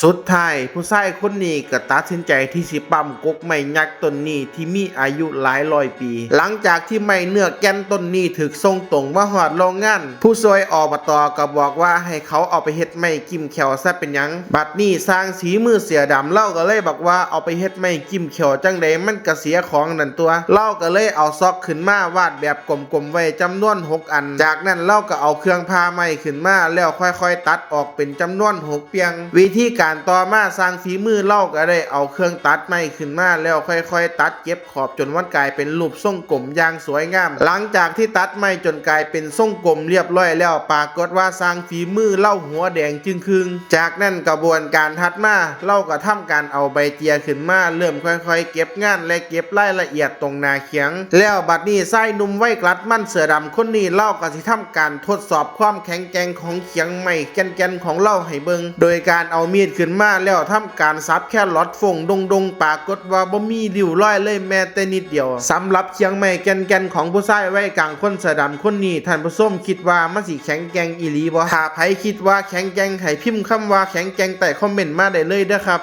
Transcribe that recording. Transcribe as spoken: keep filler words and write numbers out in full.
สุดท้ายผู้ชายคนนี้ก็ตัดสินใจที่สิปั๊มกกไม้ยักษ์ต้นนี้ที่มีอายุหลายร้อยปี หลังจากที่ไม้เนื้อแก่นต้นนี้ถูกส่งตรงมาฮอดโรงงาน ผู้ช่วย อบต ก็บอกว่าให้เขาเอาไปเฮ็ดไม้จิ้มแข้วซะเป็นหยัง บัดนี้ช่างฝีมือเสื้อดำเลาก็เลยบอกว่าเอาไปเฮ็ดไม้จิ้มแข้วจั่งใดมันก็เสียของนั่นตั่ว เลาก็เลยเอาซอกขึ้นมาวาดแบบกลมๆไว้จำนวนหกอัน จากนั้นเลาก็เอาเครื่องผ่าไม้ขึ้นมาแล้วค่อยๆตัดออกเป็นจำนวนหกเปียง วิธีการต่อมาช่างฝีมือเลาก็ได้เอาเครื่องตัดไม้ขึ้นมาแล้วค่อยๆตัดเก็บขอบจนมันกลายเป็นรูปทรงกลมอย่างสวยงาม หลังจากที่ตัดไม้จนกลายเป็นทรงกลมเรียบร้อยแล้ว ปรากฏว่าช่างฝีมือเลาหัวแดงจึ่งครึ่ง จากนั้นกระบวนการถัดมาเลาก็ทำการเอาใบเจียขึ้นมาเริ่มค่อยๆเก็บงานและเก็บรายละเอียดตรงหน้าเขียง แล้วบัดนี้ชายหนุ่มวัยกลัดมันเสื้อดำคนนี้เลาก็สิทำการทดสอบความแข็งแกร่งของเขียงไม้แก่นๆของเลาให้เบิ่ง โดยการเอามีดขึ้นมาแล้วทำการสับแครอทฟงดงๆ ปรากฏว่าบ่มีริ้วรอยเลยแม้แต่นิดเดียว สำหรับเขียงไม้แก่นๆของผู้ชายวัยกลางคนเสื้อดำคนนี้ ท่านผู้ชมคิดว่ามันสิแข็งแกร่งอีหลีบ่ ถ้าไผคิดว่าแข็งแกร่งให้พิมพ์คำว่าแข็งแกร่งใต้คอมเมนต์มาได้เลยเด้อครับ